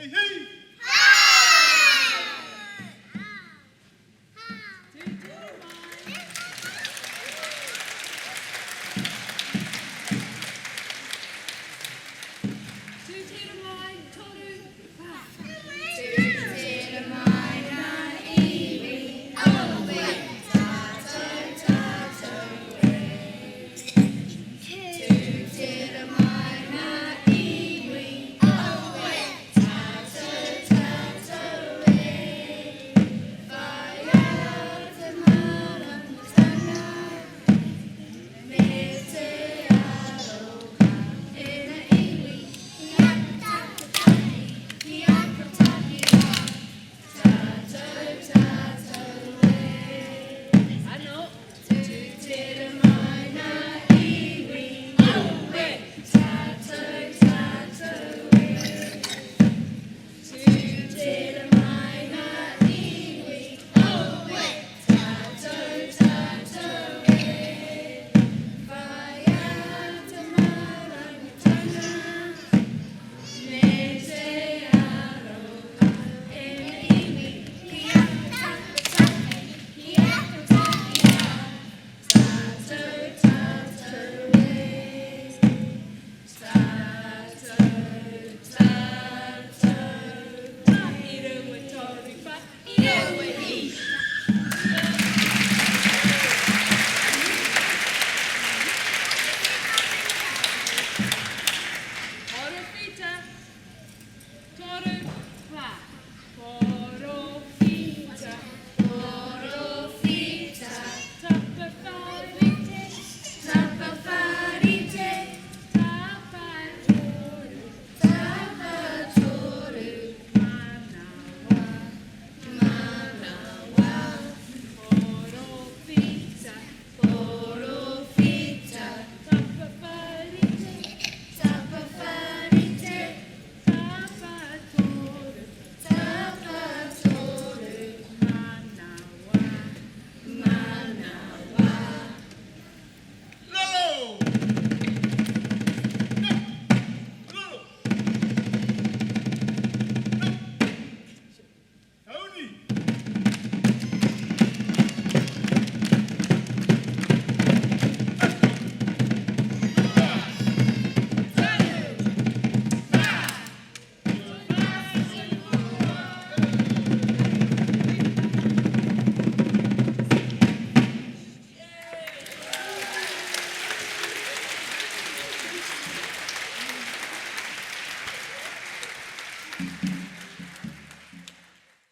Hei hei! Tūturu mai, toru, wha. Tūturu mai ngā iwi, aue, tātou, tātou e. Tūturu mai ngā iwi, aue, tātou, tātou e. Whaia te māramatanga me te aroha e ngā iwi ki a takitahi, ki a kotahi rā, tātou, tātou e. Anō. Tūturu mai ngā iwi, aue, tātou, tātou e. Tūturu mai ngā iwi, aue, tātou, tātou e. Whaia te māramatanga me te aroha e ngā iwi ki a takitahi, ki a kotahi rā, tātou, tātou e. Tātou, tātou, Tahi rua toru wha, rua i. Porowhita, toru, wha. Porowhita, Porowhita, tapawharite, tapawharite, tapatoru, tapatoru, manawa, manawa. Porowhita, Porowhita, tapawharite, tapawharite, tapatoru, tapatoru, manawa. manawa. Lalo! No! Lalo! No! Tony!